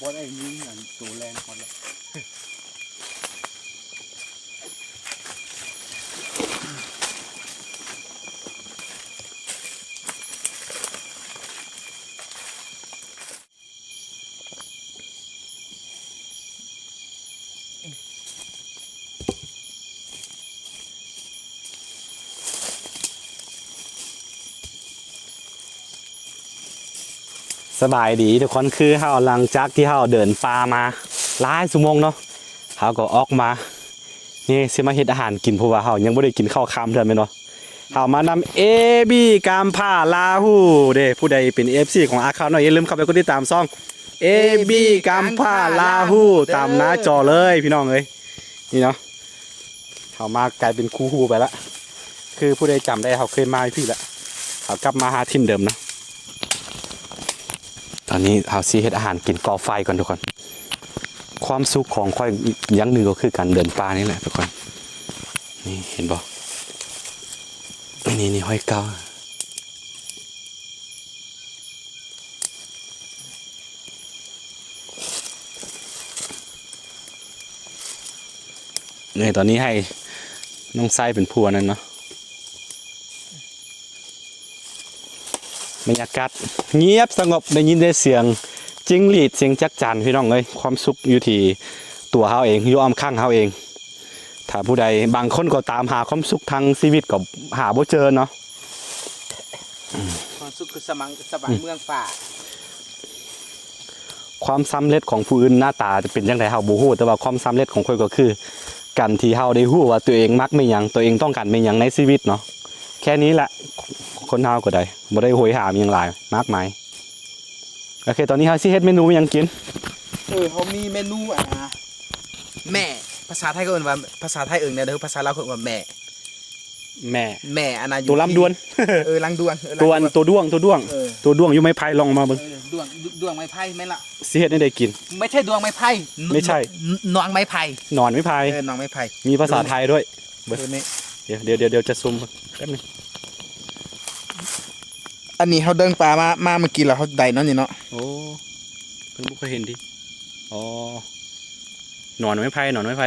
ບໍ່ໄດ້ມີອັນໂຕແລ່ນຮອດແລ້ວ. ສະບາຍດີທຸກຄົນ, ຄືເຮົາ ຫຼັງຈາກທີ່ເຮົາເດີນປ່າມາຫຼາຍຊົ່ວໂມງເນາະ, ເຮົາກໍອອກມາ ນີ້ ຊິມາເຮັດອາຫານກິນ ເພາະວ່າເຮົາຍັງບໍ່ໄດ້ກິນເຂົ້າຄ່ຳເທື່ອແມ່ນບໍ່? ເຮົາມານຳເອບີກຳພ້າລາຫູເດ້. ຜູ້ໃດເປັນເອັຟຊີຂອງອາຄານ້ອຍ ຢ່າລືມເຂົ້າໄປກົດຕິດຕາມຊ່ອງເອບີກຳພ້າລາຫູຕາມໜ້າຈໍເລີຍພີ່ນ້ອງເອີຍ. ນີ້ເນາະ ເຮົາມາກາຍເປັນຄູ່ຫູໄປລະ, ຄືຜູ້ໃດຈຳໄດ້ ເຮົາເຄີຍມາຢູ່ພີ້ລະ, ເຮົາກັບມາຫາຖິ່ນເດີມນະ. ຕອນນີ້ເຮົາຊິເຮັດອາຫານກິນ ກໍ່ໄຟກ່ອນທຸກຄົນ. ຄວາມສຸກຂອງຂ້ອຍຢ່າງໜຶ່ງກໍຄືການເດີນປ່ານີ້ແຫຼະທຸກຄົນ. ນີ້ເຫັນບໍ່? ນີ້ ນີ້ຫອຍເກົ່າ. ນີ້ ຕອນນີ້ໃຫ້ນ້ອງໄຊເປັນຜູ້ອັນນັ້ນເນາະ. ບັນຍາກາດງຽບສະຫງົບ, ໄດ້ຍິນແຕ່ສຽງຈິ້ງຫຼີດ ສຽງຈັກຈັ່ນ ພີ່ນ້ອງເອີຍ. ຄວາມສຸກຢູ່ທີ່ຕົວເຮົາເອງ, ຢູ່ອ້ອມຂ້າງເຮົາເອງ. ຖ້າຜູ້ໃດ ບາງຄົນກໍຕາມຫາຄວາມສຸກທາງຊີວິດກໍຫາບໍ່ເຈີເນາະ. ຄວາມສຸກຄືສະຫວ່າງ ສະຫວ່າງເມືອງຟ້າ. ຄວາມສຳເລັດຂອງຜູ້ອື່ນໜ້າຕາຈະເປັນຈັ່ງໃດເຮົາບໍ່ຮູ້, ແຕ່ວ່າຄວາມສຳເລັດຂອງຂ້ອຍກໍຄື ການທີ່ເຮົາໄດ້ຮູ້ວ່າຕົວເອງມັກແມ່ນຫຍັງ, ຕົວເອງຕ້ອງການແມ່ນຫຍັງໃນຊີວິດເນາະ. ແຄ່ນີ້ແຫຼະ, ຄົນເຮົາກໍໄດ້ ບໍ່ໄດ້ໂຫຍຫາຫຍັງຫຼາຍມາກມາຍ. ໂອເຄ, ຕອນນີ້ເຮົາຊິເຮັດເມນູຫຍັງກິນ? ເອີ ເຮົາມີເມນູ ອ່າ ແໝ່ ພາສາໄທເຂົາເອີ້ນວ່າ ພາສາໄທເອີ້ນແນວໃດ? ພາສາລາວເຂົາເອີ້ນວ່າແໝ່. ແໝ່ ແໝ່ ອັນນັ້ນ ໂຕລຳດວນ ເອີ ລຳດວນ ເອີ ໂຕອັນ ລຳດວນ ໂຕດ້ວງ ໂຕດ້ວງ ເອີ ໂຕດ້ວງຢູ່ໄມ້ໄຜ່ ລອງເອົາມາເບິ່ງ. ເອີ ດ້ວງ ດ້ວງໄມ້ໄຜ່ ແມ່ນລະ. ຊິເຮັດແນວໃດກິນ? ໄມ່ໃຊ່ດວງໄມ້ໄຜ່ ໄມ່ໃຊ່ ນ- ໜອງໄມ້ໄຜ່ ໜອນໄມ້ໄຜ່. ເອີ ໜອງໄມ້ໄຜ່ ມີພາສາໄທດ້ວຍ. ເບິ່ງ ເອີ ນີ້ ດຽວ ດຽວ ດຽວ ດຽວຈະຊູມເບິ່ງແປັບໜຶ່ງ. ອັນນີ້ເຮົາເດີນປ່າມາ ມາເມື່ອກີ້ລະ ເຮົາໄດ້ເນາະນີ້ເນາະ. ໂອ້ ເພິ່ນບໍ່ເຄີຍເຫັນຕິ. ອໍ ໜອນໄມ້ໄຜ່ ໜອນໄມ້ໄຜ່.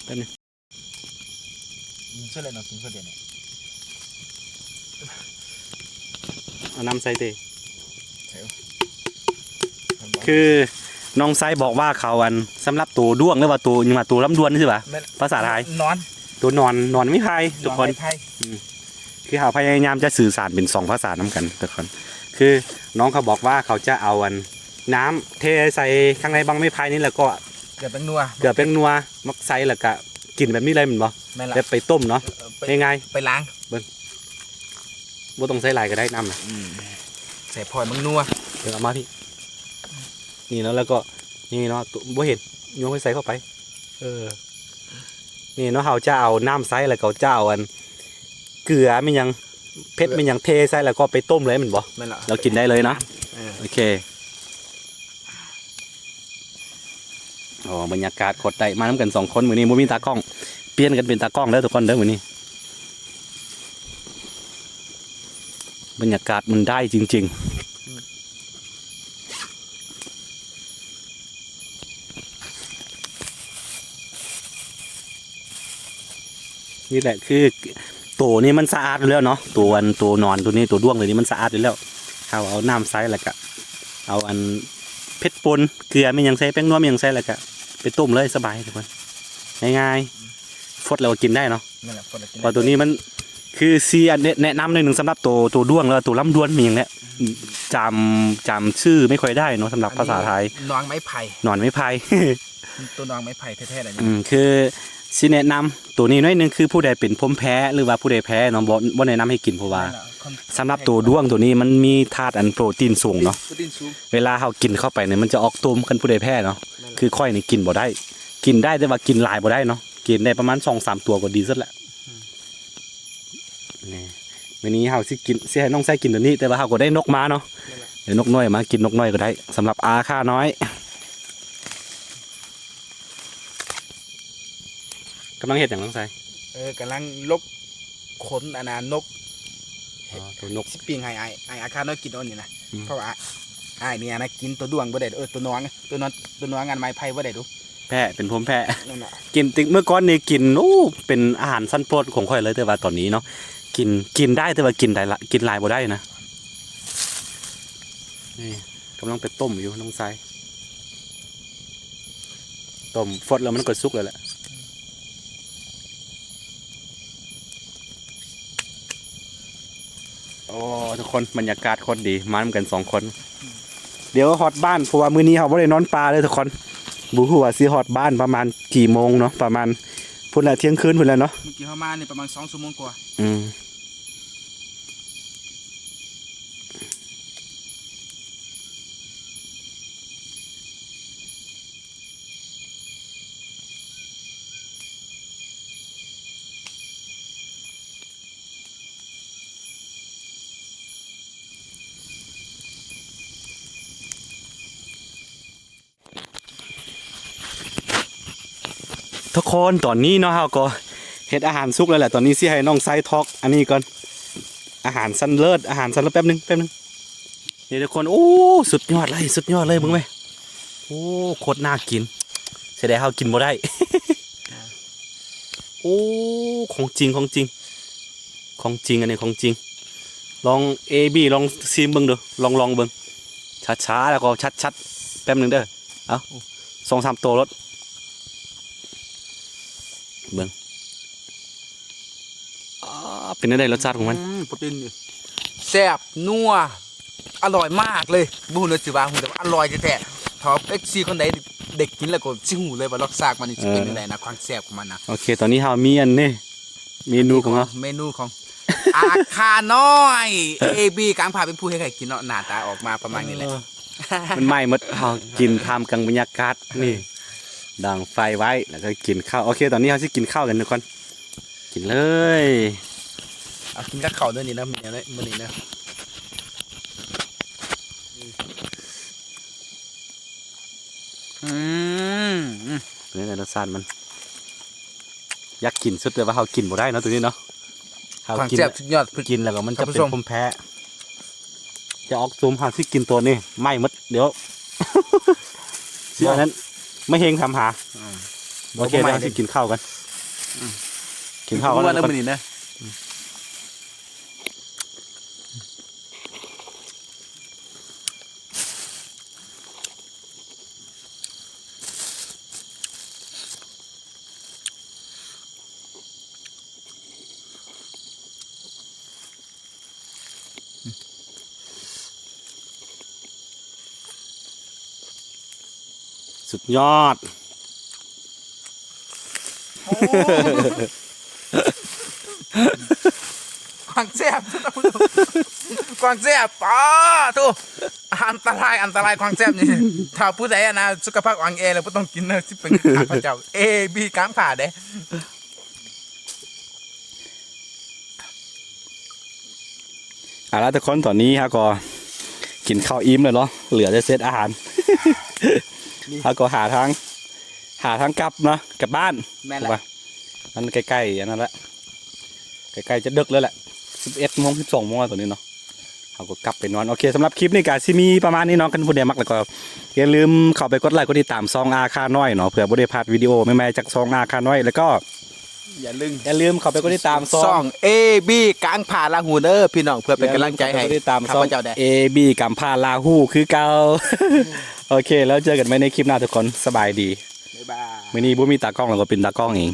ແປັບໜຶ່ງ. ກິນເສຍແລ້ວເນາະ ກິນເສຍແລ້ວເນາະ. ເອົານ້ຳໃສ່ຕິ. ໃສ່ ຄືນ້ອງໄຊບອກວ່າເຂົາ ອັນ ສຳລັບໂຕດ້ວງ ຫຼືວ່າໂຕຫຍັງວ່າ ໂຕລຳດວນ ຊື່ຫວາ ແມ່ນ ພາສາໄທ ໜອນ ໂຕໜອນ ໜອນໄມ້ໄຜ່ທຸກຄົນ. ໜອນໄມ້ໄຜ່ ອືມ ຄືເຮົາພະຍາຍາມຈະສື່ສານເປັນສອງພາສານຳກັນທຸກຄົນ. ຄືນ້ອງເຂົາບອກວ່າເຂົາຈະເອົາ ອັນ ນ້ຳເທໃສ່ຂ້າງໃນບັ້ງໄມ້ໄຜ່ນີ້ ແລ້ວກໍເກືອແປ້ງນົວ ເກືອແປ້ງນົວ ໝາກໄຊ ແລ້ວກະກິນແບບນີ້ເລີຍແມ່ນບໍ່? ແມ່ນລະ ແບບໄປຕົ້ມເນາະ. ເອີ ໄປ ງ່າຍໆ ໄປລ້າງ ເບິ່ງ ບໍ່ຕ້ອງໃສ່ຫຼາຍກໍໄດ້ນ້ຳນະ. ອືມ ໃສ່ພໍແປ້ງນົວ. ເອີ ເອົາມາພີ້ ນີ້ເນາະ. ແລ້ວກໍນີ້ເນາະ ບໍ່ເຫັນ ຍົກໃຫ້ໃສ່ເຂົ້າໄປ. ເອີ ນີ້ເນາະ ເຮົາຈະເອົານ້ຳໃສ່ ແລ້ວກໍຈະເອົາ ອັນ ເກືອແມ່ນຫຍັງ ເຜັດແມ່ນຫຍັງເທໃສ່ ແລ້ວກໍໄປຕົ້ມເລີຍແມ່ນບໍ່? ແມ່ນລະ ແລ້ວກິນໄດ້ເລີຍເນາະ. ເອີ ໂອເຄ. ອໍ ບັນຍາກາດໂຄດໄດ້ ມານຳກັນສອງຄົນມື້ນີ້ ບໍ່ມີຕາກ້ອງ ປ່ຽນກັນເປັນຕາກ້ອງເດີທຸກຄົນເດີມື້ນີ້. ບັນຍາກາດມັນໄດ້ຈິງໆ. ນີ້ແຫຼະ ຄືໂຕນີ້ມັນສະອາດຢູ່ແລ້ວເນາະ ໂຕອັນ ໂຕໜອນໂຕນີ້ ໂຕດ້ວງໂຕນີ້ມັນສະອາດຢູ່ແລ້ວ. ເຮົາເອົານ້ຳໃສ່ ແລ້ວກະເອົາອັນເຜັດປົ່ນ ເກືອແມ່ນຫຍັງໃສ່ ແປ້ງນົວແມ່ນຫຍັງໃສ່ ແລ້ວກະໄປຕົ້ມເລີຍ ສະບາຍທຸກຄົນ ງ່າຍໆ ຟົດແລ້ວກໍກິນໄດ້ເນາະ. ແມ່ນລະ ເພາະວ່າໂຕນີ້ມັນຄືຊິແນະ ແນະນຳໜ້ອຍໜຶ່ງ ສຳລັບໂຕ ໂຕດ້ວງ ແລ້ວກໍໂຕລຳດວນມີຫຍັງແຫຼະ ຈຳ ຈຳຊື່ໄມ່ຄ່ອຍໄດ້ເນາະ ສຳລັບພາສາໄທ. ໜອນໄມ້ໄຜ່ ໜອນໄມ້ໄຜ່ ໂຕໜອນໄມ້ໄຜ່ແທ້ໆເລີຍ. ອືມ ຄືຊິແນະນຳໂຕນີ້ໜ້ອຍໜຶ່ງ ຄືຜູ້ໃດເປັນພູມແພ້ ຫຼືວ່າຜູ້ໃດແພ້ເນາະ ບໍ່ ບໍ່ແນະນຳໃຫ້ກິນ ເພາະວ່າ ແມ່ນລະ ສຳລັບໂຕດ້ວງໂຕນີ້ມັນມີທາດອັນໂປຣຕີນສູງເນາະ ໂປຣຕີນສູງ. ເວລາເຮົາກິນເຂົ້າໄປນີ້ມັນຈະອອກຕຸ່ມ ຄັນຜູ້ໃດແພ້ເນາະ. ແມ່ນລະ ຄືຂ້ອຍນີ້ກິນບໍ່ໄດ້ ກິນໄດ້ ແຕ່ວ່າກິນຫຼາຍບໍ່ໄດ້ເນາະ ກິນໄດ້ປະມານສອງສາມຕົວກໍດີສຸດລະ. ອືມ ນີ້ ມື້ນີ້ເຮົາຊິກິນ ຊິໃຫ້ນ້ອງໄຊກິນໂຕນີ້ ແຕ່ວ່າເຮົາກໍໄດ້ນົກມາເນາະ. ແມ່ນລະ ເອົານົກນ້ອຍມາກິນ ນົກນ້ອຍກໍໄດ້ ສຳລັບອາຄານ້ອຍ. ກຳລັງເຮັດຫຍັງນ້ອງໄຊ? ເອີ ກຳລັງລົບຂົນອັນນ່ານົກ. ອໍ ໂຕນົກ ຊິປີ້ງໃຫ້ອ້າຍ ອ້າຍອາຄານ້ອຍກິນເອົານີ້ນະ. ອືມ ເພາະວ່າ ອ້າຍນີ້ນະ ກິນໂຕດ້ວງບໍ່ໄດ້ ເອີ ໂຕໜອງ ໂຕໜອງ ໂຕໜອງອັນໄມ້ໄຜ່ບໍ່ໄດ້ດູ ແພ້ ເປັນພູມແພ້ ນັ້ນນະ ກິນຕິ ເມື່ອກ່ອນນີ້ກິນ ໂອ້ ເປັນອາຫານຊັ້ນໂປດຂອງຂ້ອຍເລີຍ ແຕ່ວ່າຕອນນີ້ເນາະ ກິນ ກິນໄດ້ ແຕ່ວ່າກິນໄດ້ລະ ກິນຫຼາຍບໍ່ໄດ້ນະ. ນີ້ກຳລັງໄປຕົ້ມຢູ່ນ້ອງຊາຍ ຕົ້ມຟົດແລ້ວມັນກໍສຸກແລ້ວແຫຼະ. ໂອ້ ທຸກຄົນ ບັນຍາກາດໂຄດດີ ມານຳກັນສອງຄົນ. ດຽວຮອດບ້ານ ເພາະວ່າມື້ນີ້ເຮົາບໍ່ໄດ້ນອນປ່າເດີທຸກຄົນ ບໍ່ຮູ້ວ່າຊິຮອດບ້ານປະມານກີ່ໂມງເນາະ ປະມານພຸ້ນແຫຼະ ທ່ຽງຄືນພຸ້ນແຫຼະເນາະ. ມື້ກີ້ເຮົາມານີ້ປະມານສອງຊົ່ວໂມງກວ່າ. ອືມ. ທຸກຄົນ ຕອນນີ້ເນາະ ເຮົາກໍເຮັດອາຫານສຸກແລ້ວແຫຼະ ຕອນນີ້ຊິໃຫ້ນ້ອງໄຊທອກອັນນີ້ກ່ອນ ອາຫານຊັ້ນເລີດ ອາຫານຊັ້ນເລີດ ແປັບໜຶ່ງ ແປັບໜຶ່ງ. ນີ້ທຸກຄົນ ໂອ້ ສຸດຍອດເລີຍ ສຸດຍອດເລີຍ ເບິ່ງແມ ໂອ້ ໂຄດໜ້າກິນ ເສຍດາຍເຮົາກິນບໍ່ໄດ້. ໂອ້ ຂອງຈິງ ຂອງຈິງ ຂອງຈິງ ອັນນີ້ຂອງຈິງ ລອງ ເອ ບີ ລອງຊີມເບິ່ງດູ ລອງ ລອງເບິ່ງ ຊ້າໆ ແລ້ວກໍຊັດໆ ແປັບໜຶ່ງເດີ ເອົາ ສອງສາມໂຕໂລດ ເບິ່ງ ອາ ເປັນແນວໃດລົດຊາດຂອງມັນ? ອືມ ໂປຣຕີນ ແຊບ ນົວ ອະລ່ອຍມາກເລີຍ ບໍ່ຮູ້ເລີຍຊິວ່າ ຮູ້ແຕ່ວ່າອະລ່ອຍແທ້ໆ ຖ້າເອັຟຊີຄົນໃດໄດ້ກິນແລ້ວກໍຊິຮູ້ເລີຍວ່າລົດຊາດມັນນີ້ຊິເປັນຈັ່ງໃດນະ ຄວາມແຊບຂອງມັນນະ. ໂອເຄ ຕອນນີ້ເຮົາມີອັນນີ້ ເມນູຂອງເຮົາ ເມນູຂອງອາຄານ້ອຍ ເອ ບີ ກາງຜາເປັນຜູ້ເຮັດໃຫ້ກິນເນາະ ໜ້າຕາອອກມາປະມານນີ້ແຫຼະ ເອີ ມັນໃໝ່ໝົດ ເຮົາກິນທ່າມກາງບັນຍາກາດນີ້ ດັງໄຟໄວ້ ແລ້ວກໍກິນເຂົ້າ. ໂອເຄ ຕອນນີ້ເຮົາຊິກິນເຂົ້າກັນທຸກຄົນ ກິນເລີຍ ເອົາກິນກັບເຂົ້າເດີນີ້ນະ ມື້ນີ້ນະ ອືມ ເປັນໄງລົດຊາດມັນ? ຢາກກິນສຸດ ແຕ່ວ່າເຮົາກິນບໍ່ໄດ້ເນາະ ໂຕນີ້ເນາະ ເຮົາກິນ ຄວາມແຊບສຸດຍອດ ກິນແລ້ວກໍມັນຈະເປັນ ທ່ານຜູ້ຊົມ ພູມແພ້ ຈະອອກຊຸມ ເຮົາຊິກິນໂຕນີ້ ໄໝ້ໝົດ ດຽວຊິອັນນັ້ນ ມະເຮັງຖາມຫາ. ອືມ ໂອເຄ ດຽວເຮົາຊິກິນເຂົ້າກັນ ອືມ ກິນເຂົ້າກັນ ມື້ນີ້ນະ. ສຸດຍອດ ໂອ້ ຂອງແຊບ ຂອງແຊບ ປາໂທ ອັນຕະລາຍ ອັນຕະລາຍ ຂອງແຊບນີ້ ຖ້າຜູ້ໃດຫັ້ນນະ ສຸຂະພາບອ່ອນແອແລ້ວບໍ່ຕ້ອງກິນເດີ ຊິເປັນຂ້າພະເຈົ້າ ເອ ບີ ກາງຜາເດ້. ເອົາລະທຸກຄົນ ຕອນນີ້ເຮົາກໍກິນເຂົ້າອີ່ມແລ້ວເນາະ ເຫຼືອແຕ່ເສດອາຫານ ເຮົາກໍຫາທາງ ຫາທາງກັບເນາະ ກັບບ້ານ. ແມ່ນແຫຼະ ເພາະວ່າມັນໃກ້ໆ ອັນນັ້ນແຫຼະ ໃກ້ໆ ຈະເດິກແລ້ວແຫຼະ ສິບເອັດໂມງ ສິບສອງໂມງແລ້ວຕອນນີ້ເນາະ ເຮົາກໍກັບໄປນອນ. ໂອເຄ ສຳລັບຄລິບນີ້ກໍຊິມີປະມານນີ້ເນາະ ຄັນຜູ້ໃດມັກແລ້ວກໍຢ່າລືມເຂົ້າໄປກົດໄລກົດຕິດຕາມຊ່ອງອາຄານ້ອຍເນາະ ເພື່ອບໍ່ໄດ້ພາດວິດີໂອໃໝ່ໆ ຈາກຊ່ອງອາຄານ້ອຍ ແລ້ວກໍ ຢ່າລືມ ຢ່າລືມເຂົ້າໄປກົດຕິດຕາມຊ່ອງ ຊ່ອງ ເອ ບີ ກາງຜາລາຫູເດີພີ່ນ້ອງ ເພື່ອເປັນກຳລັງໃຈໃຫ້ຂ້າພະເຈົ້າແດ່ ເອ ບີ ກາງຜາລາຫູຄືເກົ່າ. ໂອເຄ ແລ້ວເຈີກັນໃໝ່ໃນຄລິບໜ້າທຸກຄົນ ສະບາຍດີ ບາຍບາຍ. ມື້ນີ້ບໍ່ມີຕາກ້ອງ ແລ້ວກໍເປັນຕາກ້ອງເອງ.